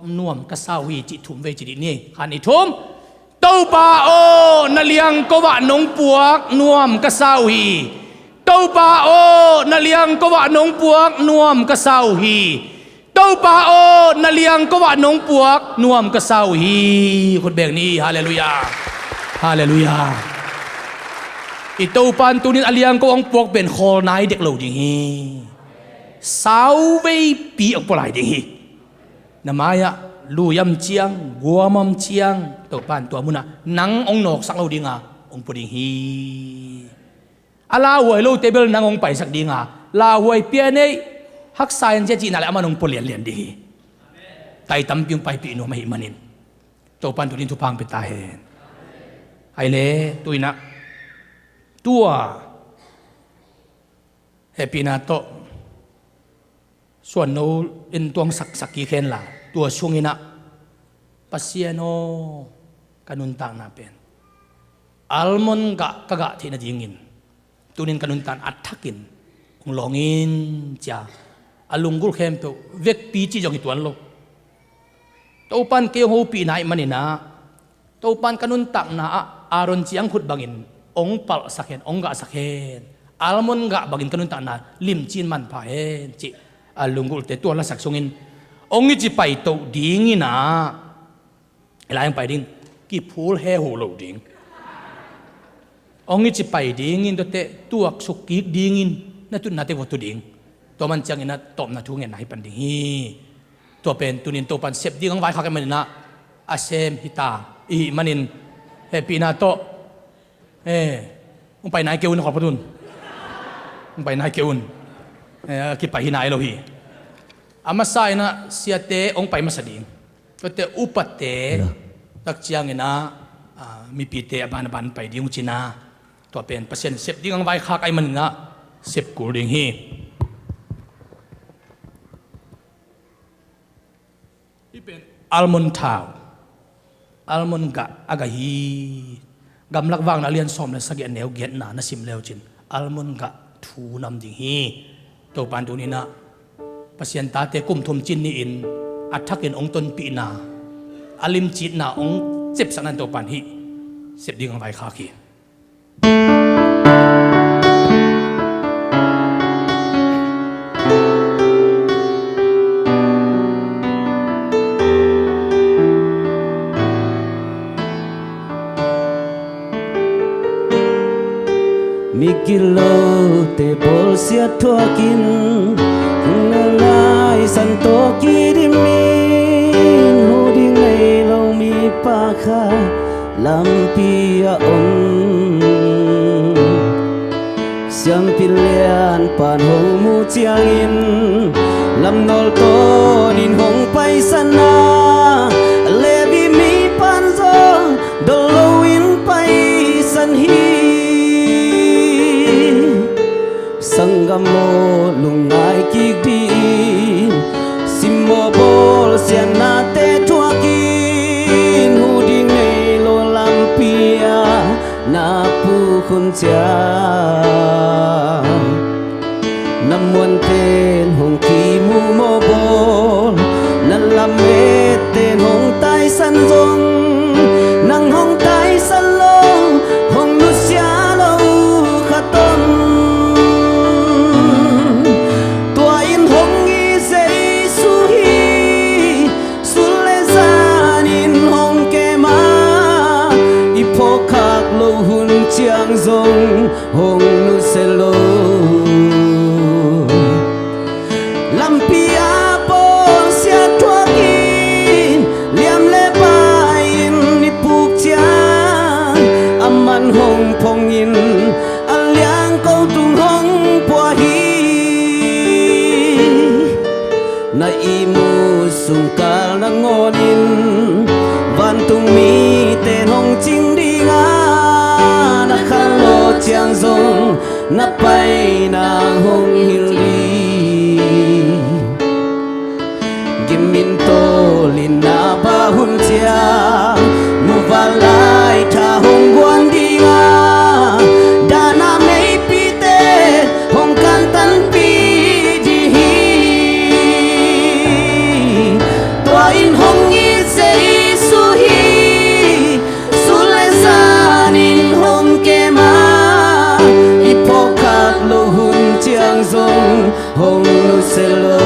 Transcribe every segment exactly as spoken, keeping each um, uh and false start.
nuam ka sa uh hi, cih thum vei ci dih ni. Khat, nih, thum. Topa aw, na liangko ah nong puak nuam ka sa uh hi. Topa aw, na liangko ah nong puak nuam ka sa uh hi. Topa aw, na liangko ah nong puak nuam ka sa uh hi. Khut beng ni. Halleluiah. Halleluiah. I Topa in tuni-in a liangko hong puak pen khawl nai dek lo ding hi. Sau veipi hong pua lai ding hi. Na mai-ah lui om ciang, guam om ciang, Topa in tua munah nang hong nawksak lo ding a, hong pua ding hi. A lauhuai lote bel nang hong paisak ding a, lauhuai pia nei, haksa in sia cihna le aman hong pua lianlian ding hi. Tai tampi hong paipih nuam ahih manin Topa in tuni-in thupha hong pia ta hen. Ai le, tu-in ah, tua hehpihna tawh suanno in tuang saksak kik hen la, tua sungin ah, Pasian aw, ka nuntakna pen almond gah ka gah theih nadingin tuni-in ka nuntakna a thakin hong lawng in, ci-a a lunggulh khempeuh vekpi cih zong hi tuan lo. Topa in kei hong hopihna ahih manin ah, Topa in ka nuntakna ah Aaron ciangkhut bangin hong palhsak hen, hong gahsak hen. Almond gah bangin ka nuntakna limci in manpha hen, cih a lunggulhte tua lasak sungin hong i ci paito dingin ah, i lai hong pai ding, kiphul he huh lo ding. Hong i ci pai dingin, tuate tuaksuk kik dingin na tutnate va tu ding. Tua man ciangin ah tawpna thu ngenna hi pan ding hi. Tua pen tuni-in Topa in sep ding hong vaikhak ahih manin ah, a sem hi ta i hih manin, hehpihna tawh, eh, hong pai nai kei un, a khual phot un. Hong pai nai kei un. Eh, a kipai hi nai lo hi. A masa in ah siate hong pai masa ding. Tuate upate, ya, tak ciangin ah, ah, mipite a ban a ban pai ding uh cin ah, tua pen Pasian in sep ding hong vaikhak ahih manin ah sep kul ding hi. Hih pen almond thau, almond gah a gah hi. Gamlak Vakna a lian sawm le sagih, a neu giatna na sim le uh cin, almond gah thu nam ding hi. Topa in tuni-in ah Pasian tate kum thum cin ni-in a thakin hong tonpihna, a limci itna hong cepsakna in Topa in hih sep ding hong vaikhak hi. Migilote bawlsia thuakin, na naisan tawh kidim in, huh ding nei lo mipa khat lampi ah om. Siampi lianpa in hong muh ciangin, lamnawl tawnin hong paisan a, Levi mipa in zong dol loin paisan hi. Sanggam aw, lungngai kik dih in, simmawh bawlsiatnate thuakin, huh ding nei lo lampi ah na puk hun ciang, na muanten hong kimuh mawh bawl, na lametten hong taisan zong, nang hong taisan lo, hong nusia lo khat om. Tua in hong it Jesu hi, sun le zanin hong kem a, i phawkkhak loh hun ciang zong hong nusia lo. Lampi ah bawlsia thuakin, liam le bai-in i puk ciang, aman hong phong in, a liangko tung hong pua hi. Na ihmu sungkal nangawnin, vantung miten hong cing ding a, na khanlawh ciang zong na pai nang hong hilh ding. Gim in tawlin na bah hun ciang, muvanlai tha hong guan ding a, dahna meipite hong kantanpih ding hi. Tua Tua in hong it Jesu hi. Sul le zanin hong kem a, i phawk khak loh hun ciang zong hong nusia lo.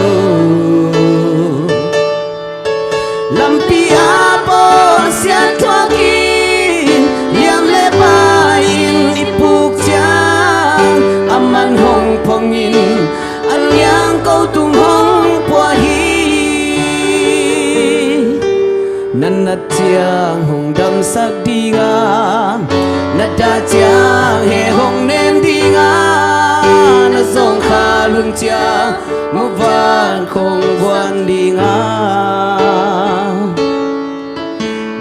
Lampi ah bawlsiat thuakin liam le pai-in i puk ciang, aman hong phong in a liangko tung hong pua hi. Na nat ciang hong damsak ding a, na dah ciang he hong nem ding a, na zawngkhal hun ciang muvankhong guan ding a,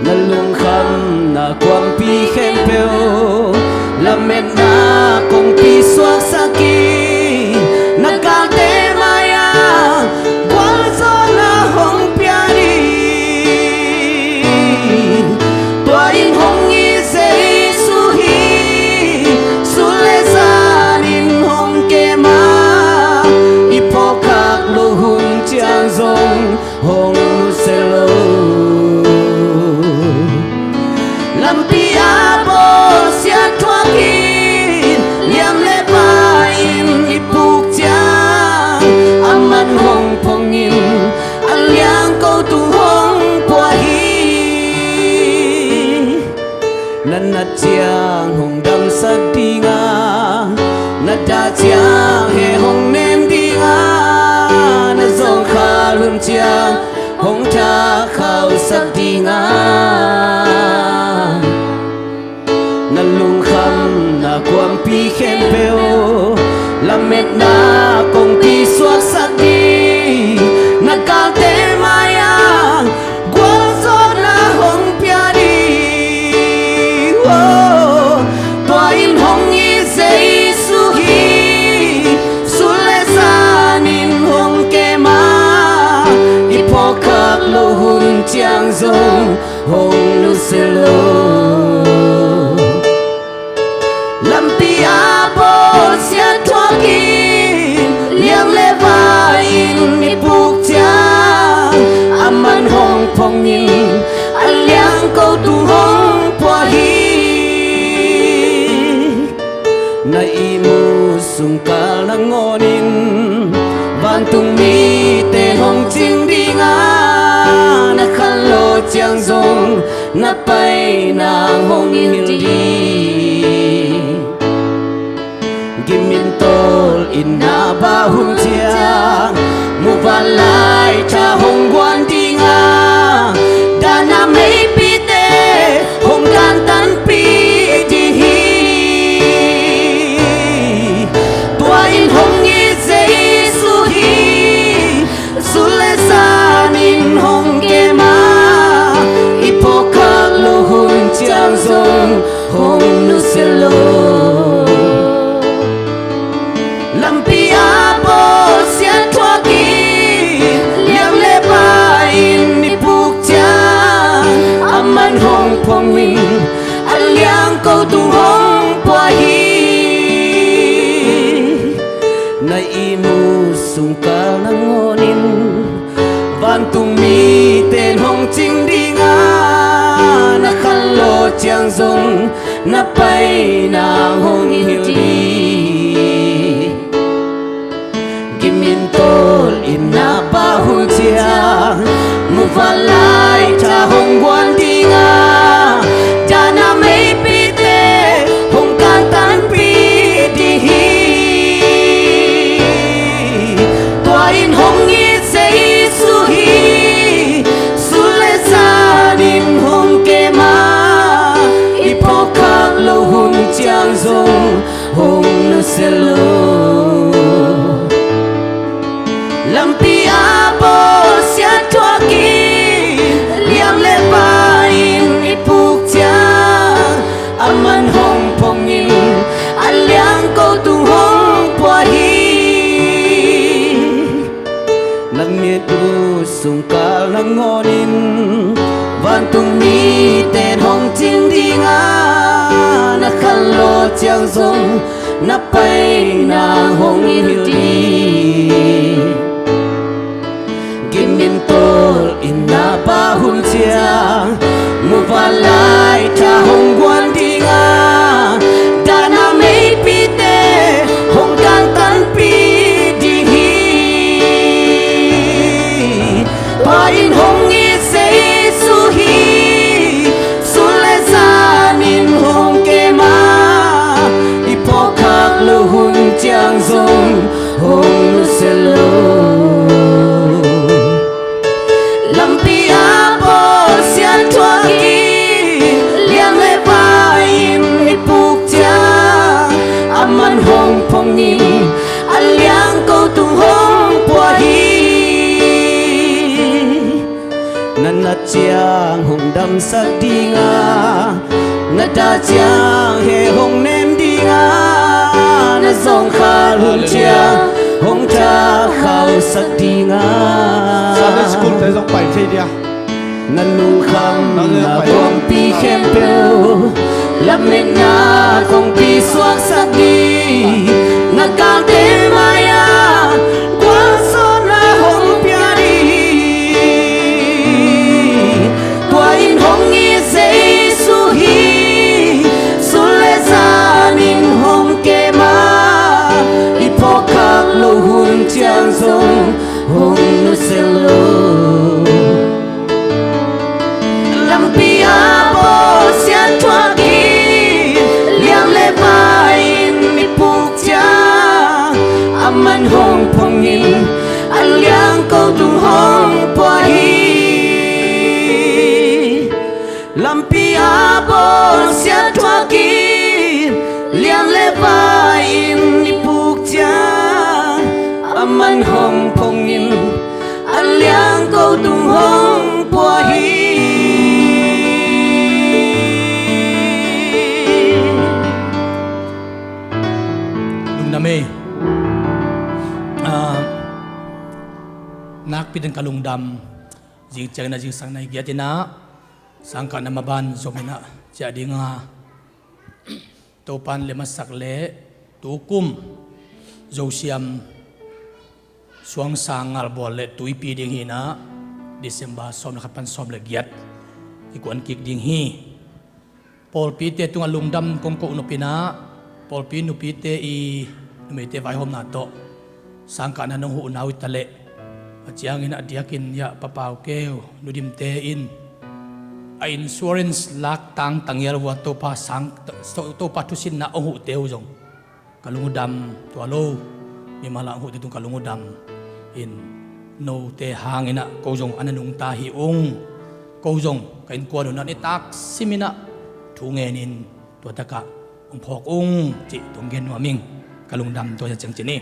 na lungkhamna kuampi khempeuh lametna kongpi suaksak in, na galte mai-ah gualzawhna hong pia ding. Tua in hong it Jesu hi. Sul le zanin hong kem a, i phawk khak loh hun ciang zong hong nusia lo. Lampi ah bawlsiat thuakin liam le pai-in i puk ciang, aman hong phong in a liangko tung hong pua hi. Na nat ciang hong damsak ding a, na dah ciang he hong nem ding a, na zawngkhal hun ciang hong thakkhauhsak ding a, na lungkhamna kuampi khempeuh lametna kongpi suaksak ding. Na galte mai-ah gualzawhna hong pia ding. Oh, tua in hong it Jesu hi. Sul le zanin hong kem a, i phawk khak loh hun ciang zong hong nusia lo. Lampi ah bawlsiat thuakin liam le pai-in i puk ciang, aman hong phong in a liangko tung hong pua hi. Na ihmu sungkal nangawnin vantung mite hong cing ding a, na khanlawh ciang zong na pai nang hong hilh ding. Gim in tawl in na bah hun ciang muvanlai tha hong guan ding a, dahna meipite hong kantanpih ding hi. Tua in hong it Jesu hi. Sul le zanin hong kem a, i phawk khak loh hun ciang zong hong nusia lo. Lampi ah bawlsiat thuakin liam le pai-in i puk ciang, aman hong phong in a liangko tung hong pua hi. Na ihmu sungkal nangawnin vantung mite hong cing ding a, na khanlawh ciang zong na pai nang hong hilh ding. Gim in tawl in na bah hun ciang muvanlai tha hong guan ding a, dahna meipite hong kantanpih ding hi. Tua in hong it Jesu hi. Sul le zanin hong kem a, i phawk khak loh hun ciang zong hong nusia lo. Lampi ah bawlsiat thuakin liam le pai-in i puk ciang, aman hong phong in a liangko tung hong pua hi. Na mit uh sungkal nangawnin vantung mite hong cing ding a, na khanlawh ciang zong na pai nang hong hilh ding. Gim in tawl in na Na nat ciang hong damsak ding a, na dah ciang he hong nem ding a, na zawngkhal hun ciang hong thakhausak ding a. Sunday school te zong pai thei dia. Na lungkham na guangpi khempeuh lametna kongpi suaksak ding, na galte mai-ah gualzawhna hong pia ding. Tua in hong it Jesu hi. Sul le zanin hong kem a, i phawkkhak loh hun ciang zong hong nusia lo. Lampi a bawlsiat thuak in, liang le vai in i puk ciang, aman hong phong in, a liang ko tung hong pua hi. Lampi a bawlsiat thuak in, liang le vai in i puk ciang, aman hong phong in, a liang ko tung hong pua hi. Lungdam ei. Ah, nakpi den ka lungdam. Zing ciangin a zingsang nai giat in a, sangkah na maban zom in a ciah ding a, Topan lem a sak le tukum Zosiam suang sang ngalbawl le tuipi ding hi in a, December sawm le khat pan sawm le giat i kuan kik ding hi. Pawlpite tungah lungdam kong koh nop in a, pawlpi nupite i numeite vaihawmna tawh sangkahna nong huh na uh hi ta leh, a ciangin a diakin, ya, Pa Pau Keu, Nu Dimte in a insurance lak tang tangial vua Topa sang, To-, Topa thusinna hong huhte uh zong ka lungdam. Tua lo mimal a hong huhte tung ka lungdam in, note hangin a ko zong a na nungta hi ung. Ko zong ka innkuan uh na nitak simin a thu ngenin, tua takah hong phawk ung cih tong gen nuam ing. Ka lungdam tua ciang cin hi.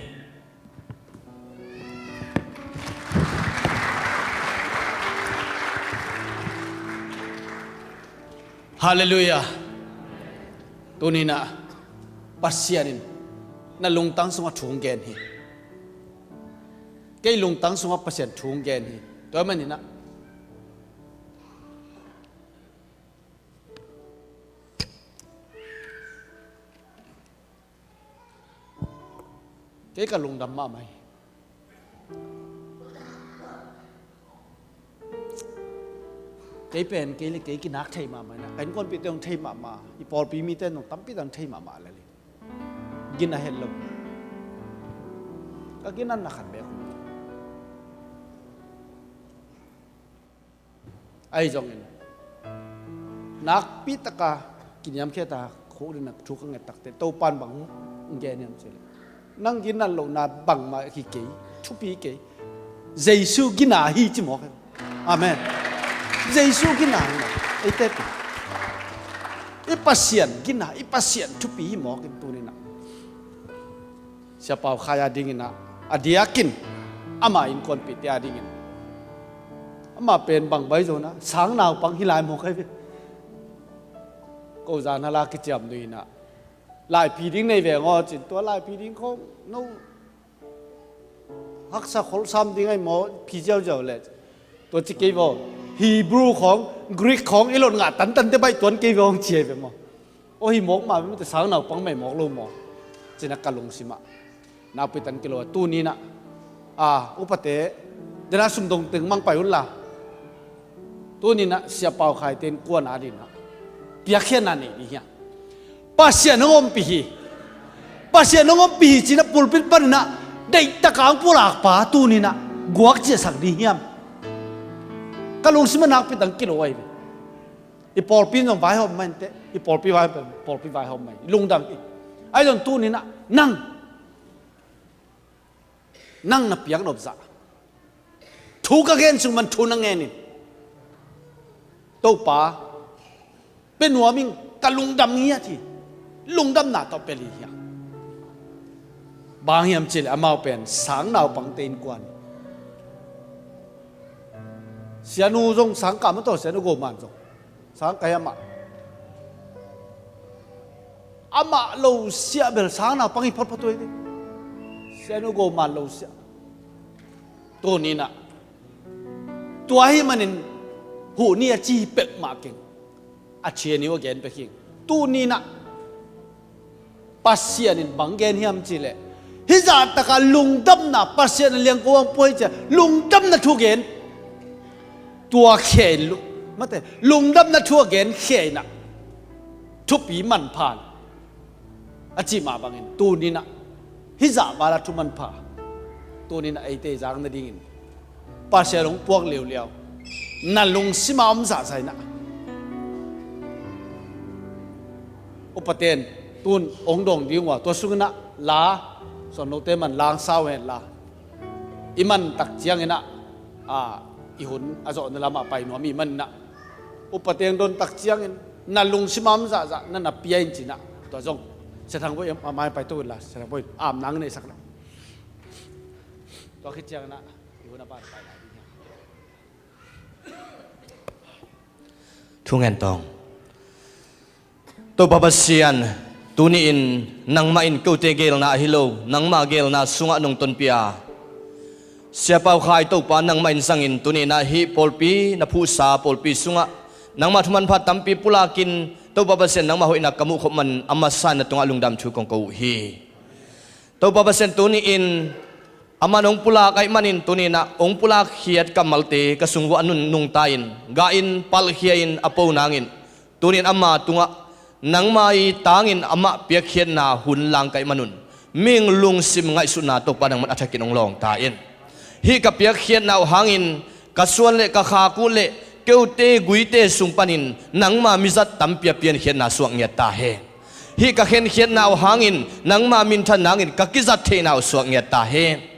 Halleluiah. Tuni in a Pasian in na lungtang sungah thu hong gen hi. Kei lungtang sungah Pasian thu hong gen hi. Tua manin a kei ka lungdam mahmah hi. Kei pen kei le kei kinak thei mahmah hi in a, ka innkuanpihte hong thei mahmah, i pawlpi mite hong tampi tak hong thei mahmah lel hi. Gina het lo. Ka ginatna khat beek om. Ahi zongin nakpi taka kiniamkhiat a khuk dingin a thu ka nget takte Topan bang hong gen hiam cih leh, nang ginat lohna bangmah hi kei, thupi kei, Jesu gina hi ci mawk hi. Amen. Jesu gina hi mawk. Eite pi, i Pasian gina, i Pasian thupi hi mawk in tuni in a Sia Pau Khai a dingin a, a diakin ama innkuanpihte a dingin, ama pen bang bai zong a sang naupang hi lai mawk hi ve. Ko zan a la kiciam ding in a, laiphi ding nei veng aw cin, tua laiphi ding khong no haksa kholsam ding ahi maw, phi ziauziau le tua ci kei vaw. Hebrew khong, Greek khong i lot ngah tantante baih tuan kei vaw hong ci ahi ve maw. Aw, hi mawk mah, mite sang naupang mei mawk lo maw? Cin a ka lungsim ah nakpi tan kilo a, tuni in a, a, upate, dena sumdong teng mang pai un la. Tuni in a Sia Pau Khai te innkuan a dingin a piakkhiatna nei ding hi a. Pasian hong ompih hi. Pasian hong ompih hi cin a pulpit panin a deihtak a hong pulak pa tuni in a guak ciahsak ding hiam? Ka lungsim ah nakpi tan kilo ahi ve. I pawlpi in zong vaihawm mah inteh, i pawlpi vaihawm, pawlpi vaihawm mah in, i lungdam hi. Ahi zong tuni in a nang, nang na piak nop zah thu ka gen sung man thu na ngen in, Topa, pia nuam ing, ka lungdam ngiat hi. Lungdamna tawh pia hi hiam? Bang hiam cih leh amau pen sang naupangte innkuan hi. Sianu zong sangkah mah tawh, Sianu Go Man zong sangkah hi amah. Amah lo siah bel sang na pang hi photphot uh hi ding. Sianu Go Man lo siah. Tuni-in ah, tua ahih manin huh ni a ci peuhmah keng. A thian uh a gen pek hi. Tuni-in ah Pasian in bang gen hiam cih leh, hih zahtakah lungdamna, Pasian a liangko hong pua hi ci-a lungdamna thu gen. Tua khia in lu-, mate, lungdamna thu a gen khia in ah, thupi manpha a cih mah bangin, tuni-in ah hih zah val a thu manpha, tuni-in ah eite zak nadingin Pasian hong puak liauliau, na lungsim a om zahzah in ah, upate in tun hong dawng ding uh a, tua sungin ah la, suanlote man la hong sau hen la, i man tak ciangin ah, a, i hun a zawhna lamah pai nuam i hih manin ah, upate hong don tak ciangin na lungsim a om zahzah na na pia in ci-in ah, tua zong Sia Thang Bawi a mai paito in la, Sia Thang Bawi in amna hong neihsak leh, tua khit ciangin ah i hun a ban pai lai ding hi. Thungen tawng. Topa Pasian, tuni-in nangmah in kote geelna ahi lo, nangmah geelna sungah nong tonpih a, Sia Pau Khai Topa nangmah in zangin tuni-in ah hih pawlpi na phuhsa pawlpi sungah nangmah thu manpha tampi pulakin, Topa Pasian, nangmah hoihna ka muh khop man a masa in na tungah lungdam thu kong ko uh hi. Topa Pasian, tuni-in amah in hong pulak ahih manin, tuni-in ah hong pulakkhiat kammalte ka sung uah a nun nungta in, gah in palhkhia in a po nangin, tuni-in ama tungah nangmah i tangin amah piakkhiatna hun langkaih manun, mihing lungsim ngaihsutna Topa nangman a thakin hong lawngta in. Hih ka piakkhiatna uh hangin ka suan le ka khak uh le kote guite sung panin nangma mizat tampi a piankhiatna suak ngiat ta hen. Hih ka khenkhiatna uh hangin nangma minthan nangin ka kizat theihna uh suak ngiat ta hen.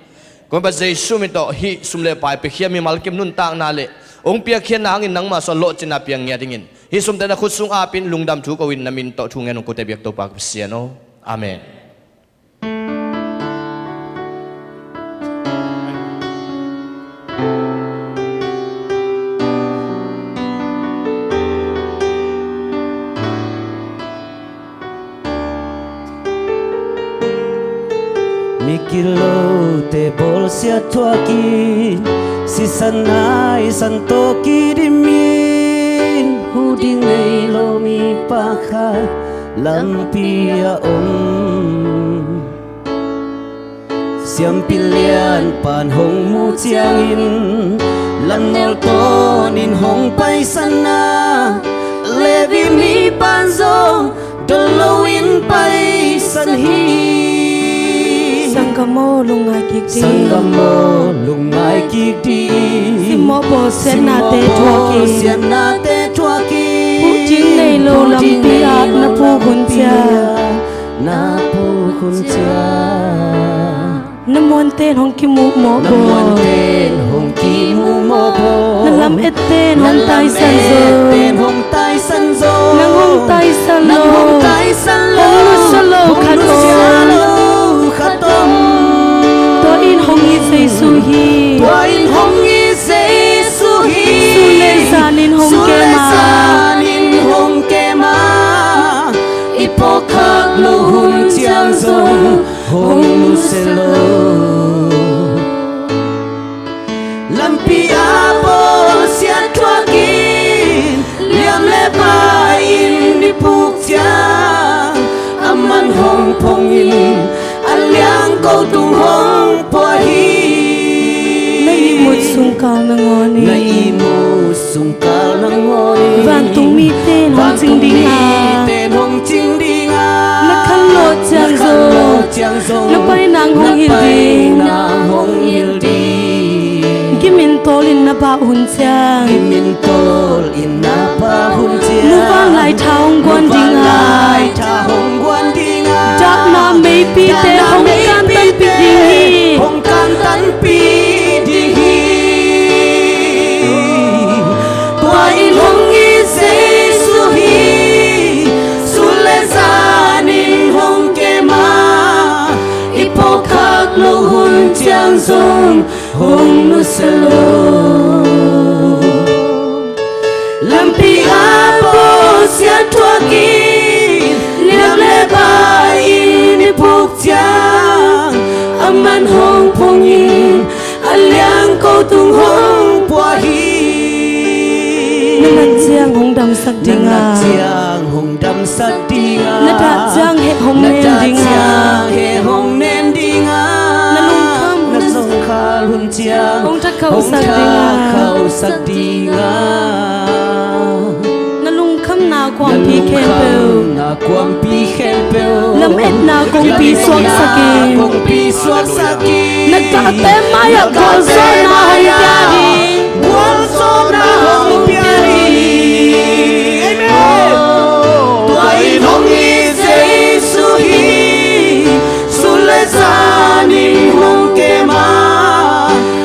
Kong Topa Jesu min tawh hih sum le pai piakhia mimal kim nuntakna le hong piakkhiatna hangin nangma sungah lawhcinna piang ngiat dingin, hih sumte na khut sung apin lungdam thu ko in, na min tawh thu ngen hong kote biak Topa ka Pasian aw. Amen. Migilote bawlsiat thuakin, sisan naisan tawh kidimin, hu ding nei lo mipa khat lampi a om. Siampi lianpa'n hong muh ciangin, lamnawl tawnin hong paisan a, Levi mipa'n zong dol loin paisan hi. Sanggam aw, lungngai kik dih. Sanggam aw, lungngai kik dih. Simmawh bawlsiatnate thuakin. Simmawh bawlsiatnate thuakin. Hu ding nei lo lampi ah na puk hun ciang. Na puk hun ciang. Na muante'n hong kimuh mawh baw. Na muante'n hong kimuh mawh baw. Na lamette'n hong taisan zaw. Na lamette'n hong taisan zaw. Nang hong taisan lo. Nang hong taisan lo. Hong nusia lo khat om. Hong nusia lo khat om. Tua in hong it Jesu hi. Tua in hong it Jesu hi. Sun le zanin hong kem a. Sun le zanin hong kem a. I phawk khak loh hun ciang zong hong nusia lo. Lampi a bawlsiat thuakin, liam le vai-in i puk ciang, aman hong phong in, a liang ko tung hong pua hi. Na ihmut sungkal nangawn in. Na ihmut sungkal nangawn in. Vantung mite'n hong cing ding a. Vantung mite'n hong cing ding a. Na khanlawh ciang zong. Na khanlawh ciang zong. Na paina'ng hong hilh ding. Na paina'ng hong hilh ding. Gimin tawlin na bah hun ciang. Gimin tawlin na bah hun ciang. Muvanlai tha hong guan ding a. Muvanlai tha hong guan ding a. Dahna meipite hong kantanpih ding hi. Hong kantanpih ding hi. Tua in hong it Jesu hi. Sun le zanin hong kem a. I phawk khak loh hun ciang zong hong nusia lo. Liam le bai in i puk ciang, aman hong phong in, a liang ko tung hong pua hi. Na nat ciang hong damsak ding a, na nat ciang hong damsak ding a, na dah ciang heh hong nem ding a, na dah ciang heh hong nem ding a, na lungkham, na zongkhal hun ciang hong tha khauhsak ding a, hong tha khauhsak ding a. Na lungkhamna kuampi khempeuh, na lungkhamna kuampi khempeuh, lametna kongpi suaksak in, lametna kongpi suaksak in, na kahte mai-ah gualzawhna hong pia ding, gualzawhna hong pia ding. Amen. Tua in hong it Jesu hi, sun le zan in hong kem a,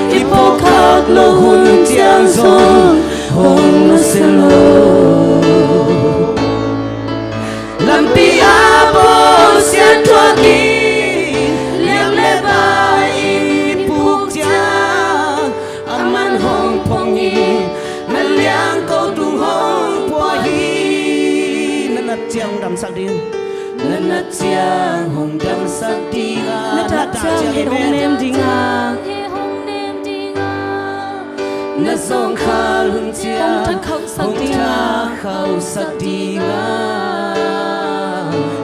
i phawk khak loh hun ciang zong hong nusia lo. Lampi ah bawlsiat thuak in, liam le bai in i puk ciang, aman hong phong in, na liang ko tung hong pua hi. Na nat ciang hong damsak ding, na nat ciang hong damsak ding a, na dah ciang heh hong nem ding a, na zongkhal hun ciang hong tha khauhsak ding a, hong tha khauhsak ding a.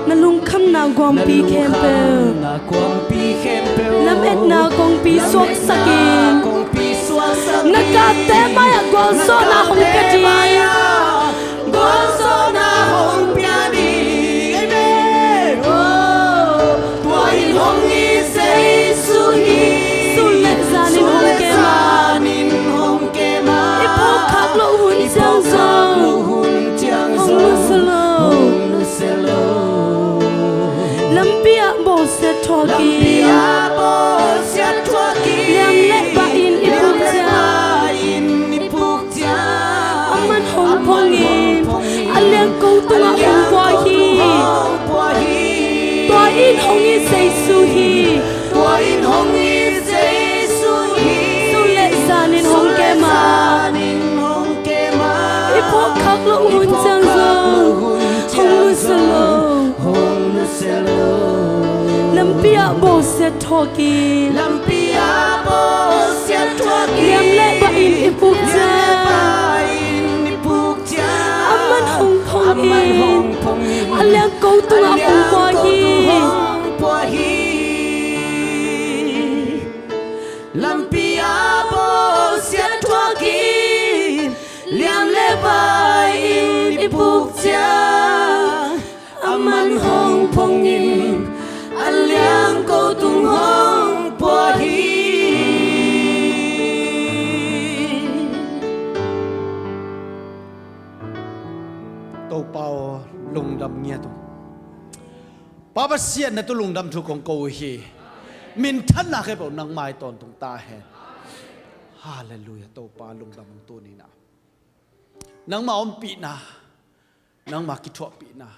Na lungkhamna kuampi khempeuh, na lungkhamna kuampi khempeuh, lametna kongpi suaksak in, lametna kongpi suaksak in, na kahte mai-ah gualzawhna hong pia ding, na kahte mai-ah gualzawhna hong pia ding. Amen. Oh, tua in hong it Jesu hi, sun le zan in hong kem a, sun le zan in hong kem a, i phawk khak loh hun ciang zong, i phawk khak loh hun ciang zong, hong nusia lo, hong nusia lo. Lampi ah bawlsiat thuak in, lampi ah bawlsiat thuak in, liam le bai in i puk ciang, liam le bai in i puk ciang, aman hong phong in, aman hong phong in, a liang ko tungah hong pua hi, a liang ko tungah hong pua hi. Tua in hong it Jesu hi, tua in hong it Jesu hi, sun le zan in hong kem a, sun le zan in hong kem a, i phawk khak loh hun ciang zong, i phawk khak loh hun ciang zong, hong nusia lo, hong nusia lo. Lampi ah bawlsiat thuak in, lampi ah bawlsiat thuak in, liam le bai in i puk ciang, liam le bai in i puk ciang, aman hong phong in, aman hong phong in, a liang ko tungah hong pua hi, a liang ko tungah hong pua hi. Lampi ah bawlsiat thuak in, liam le bai in i puk ciang, aman hong phong in, a liang ko tung hong pua hi. Topa aw, lungdam ngiat ung. Pa Pasian, na tu lungdam thu kong ko uh hi. Minthanna khempeuh nangmah in tawntung ta hen. Halleluiah, Topa lungdam ung. Tuni-in ah nangmah ompihna, nangmah kithuahpihna,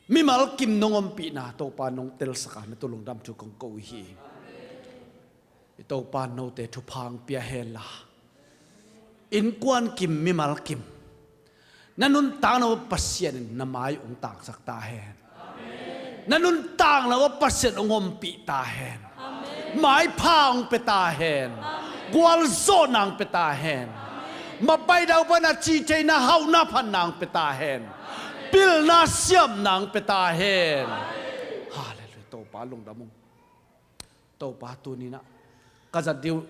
mimal kim nong ompihna Topa nong telsak a, na tu lungdam thu kong ko uh hi. I Topa, note thupha hong pia hen la, innkuan kim, mimal kim, na nuntakna uah Pasian in na mai hong tangsak ta hen. Na nuntakna uah Pasian hong ompih ta hen. Maipha hong pia ta hen. Gualzawhna hong pia ta hen. Mapai dau pana cihtheihna, hauhna, phatna hong pia ta hen. Pilna, siamna hong pia ta hen. Halleluiah, Topa lungdam ung. Topa, tuni-in ah ka zat ding uh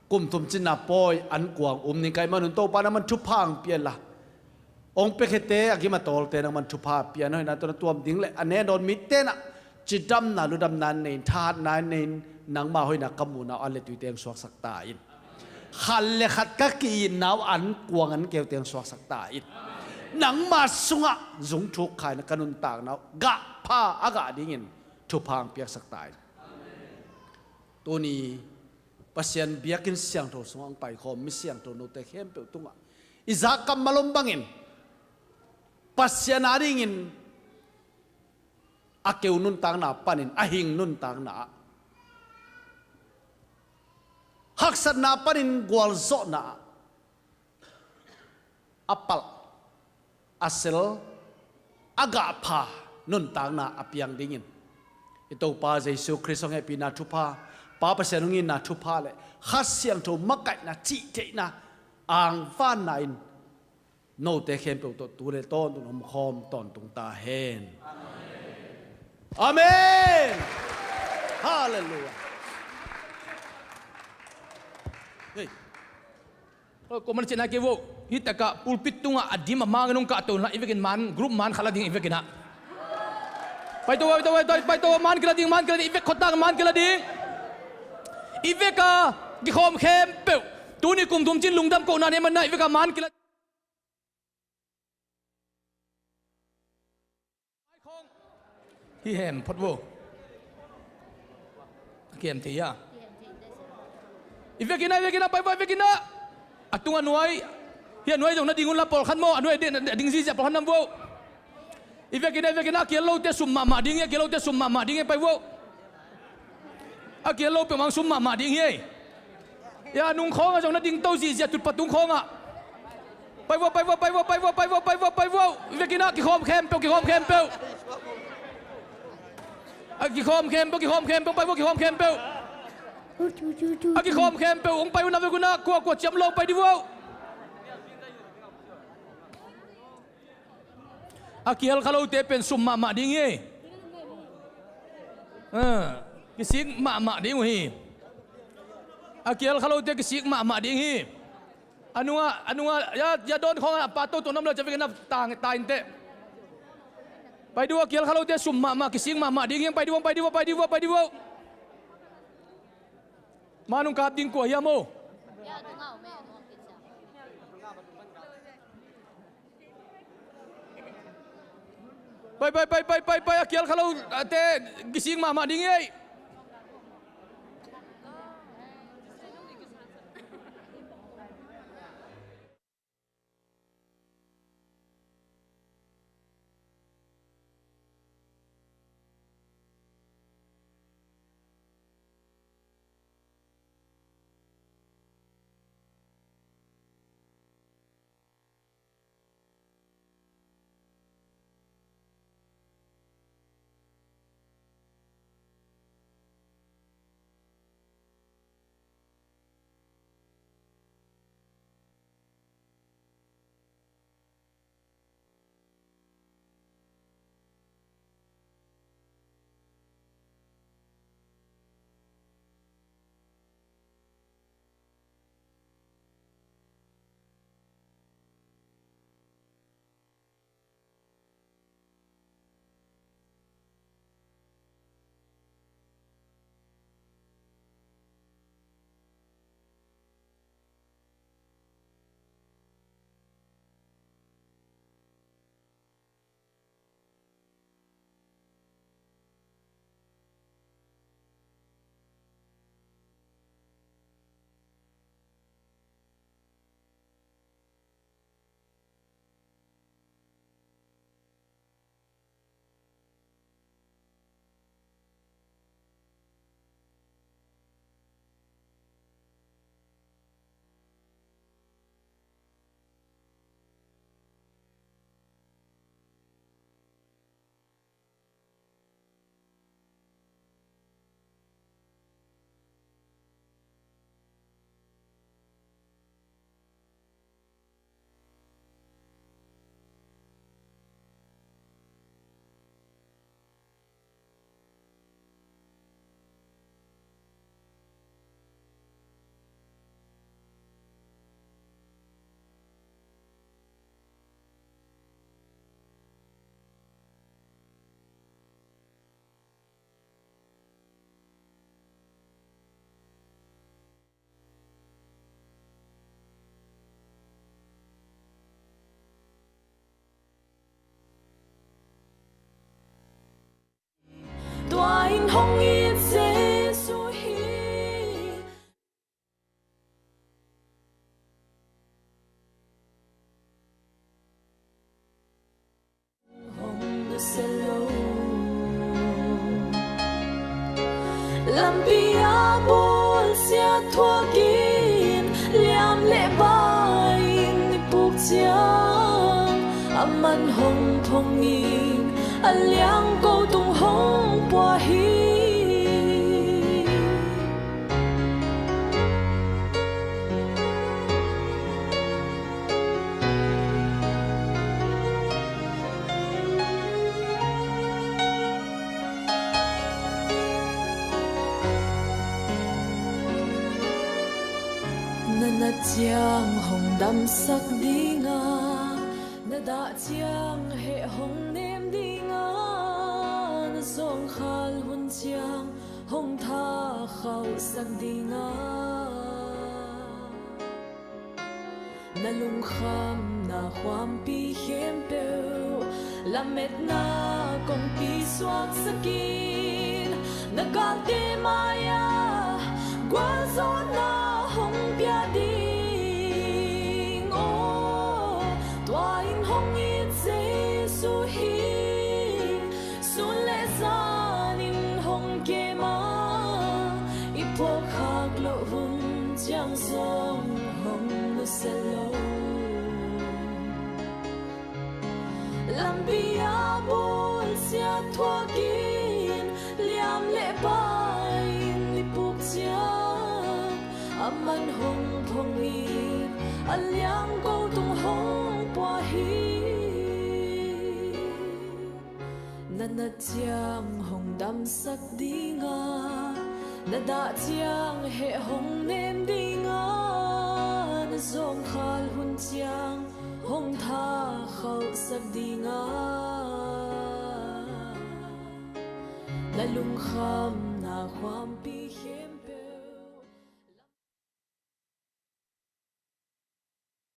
kum thum cinna pawi an kuang um ning ka hih manun, Topa, nangman thupha hong pia hen la, hong piakhiate, a gim a tawlte nangman thupha pia in, hoihna tawh na tuam ding le a nen dawn mite in ah cidamna, ludamna nei in, thahatna nei in, nangma hoihna ka muhna uh an le tuite hong suaksak ta in. Khat le khat ka ki-itna uh an kuang an keute hong suaksak ta in. Nangma sungah zungthuk kha in ka nuntakna uh gah pha a gah dingin thupha hong piaksak ta in. Tuni Pasian biakinn siangtho sungah hong paikhawm mi siangtho note khempeuh tungah i zak kammal om bangin Pasian adingin a keu nuntakna panin a hing nuntakna ah, haksatna panin gualzawhna ah a palh, a sel, a gahpha nuntakna a piang dingin i Topa Jesu Khrist hong hehpihna thupha, Pa Pasian hong itna thupha le Kha Siangtho makaihna, cihtheihna, angvanna in note khempeuh tawh tu le tawntung omkhawm tawntung ta hen. Amen. Halleluiah. Hei. Kuaman ciahna kei vo. Hih takah pulpit tungah a dim a mang in hong kahto inla, i vekin man, group man khat la ding i vekin ah. Paito, paito, paito, paito, man kila ding, man kila ding, i vek khuatang man kila ding. I vek a kikhawm khempeuh. Tuni kum thum cin lungdam kohna nei manna i vek a man kila. Hi hem phot vo. A kihem thei a. I vekin ah, i vekin ah, pai vo, i vekin ah. A tung a nuai. Hi a nuai zong na ding un la, pawlkhat maw, a nuai a ding, a ding zizia pawlkhat nam vo. I vekin ah, i vekin ah, a kial lote sum mahmah ding hi, a kial lote sum mahmah ding hi, pai vo. A kial lo peuhmah sum mahmah ding hi. Ya, nung khawngah zong na ding to zihziah, tutpa tung khawngah. Pai vo, pai vo, pai vo, pai vo, pai vo, pai vo, pai vo. Vekin ah, kikhawm khempeuh, kikhawm khempeuh. A kikhawm khempeuh, kikhawm khempeuh, pai vo, kikhawm khempeuh. A kikhawm khempeuh, hong pai un ah, vek un ah, kua, kua ciam lo, pai di vo. A kial kha lote pen sum mahmah ding hi. Ah, kisik mahmah ding uh hi. A kial kha lote kisik mahmah ding hi. A nungah, a nungah, ya, ya dawn khawngah a pa toto nam lo ciah vekin ah ta, ta inteh. Pai di vo, a kial kha lote sum mahmah, kisik mahmah ding hi, pai di vo, pai di vo, pai di vo, pai di vo. Ma nung kap ding kua hiam o? Pai, pai, pai, pai, pai, pai, a kial kha lo, a te, kisik mahmah ding hi. Tua in hong it Jesuh hi. Hong nusia lo. Lampi a bawlsia thuakin liam le bai in i puk ciang amah Hong phong in a liang ko tung hong pua hi. Na nat ciang hong damsak ding a, na dah ciang heh hong nem ding a, na zawngkhal hun ciang hong thakhauhsak ding a, na lungkhamna khuampi khempeuh lametna kongpi suaksak in, na galte mai-ah gualzawhna hong pia ding aw. Tua in hong it Jesu hi. Sun le zan in hong kem a, i phawkkhak loh hun ciang zong hong nusia lo. Lampi a bawlsiat thuakin liam le pai in i puk ciang, aman hong phong in a liang ko tung hong pua hi. Na nat ciang hong damsak ding a, na dah ciang heh hong nem ding a, na zawngkhal hun ciang hong thakhauhsak ding a, na lungkhamna khuam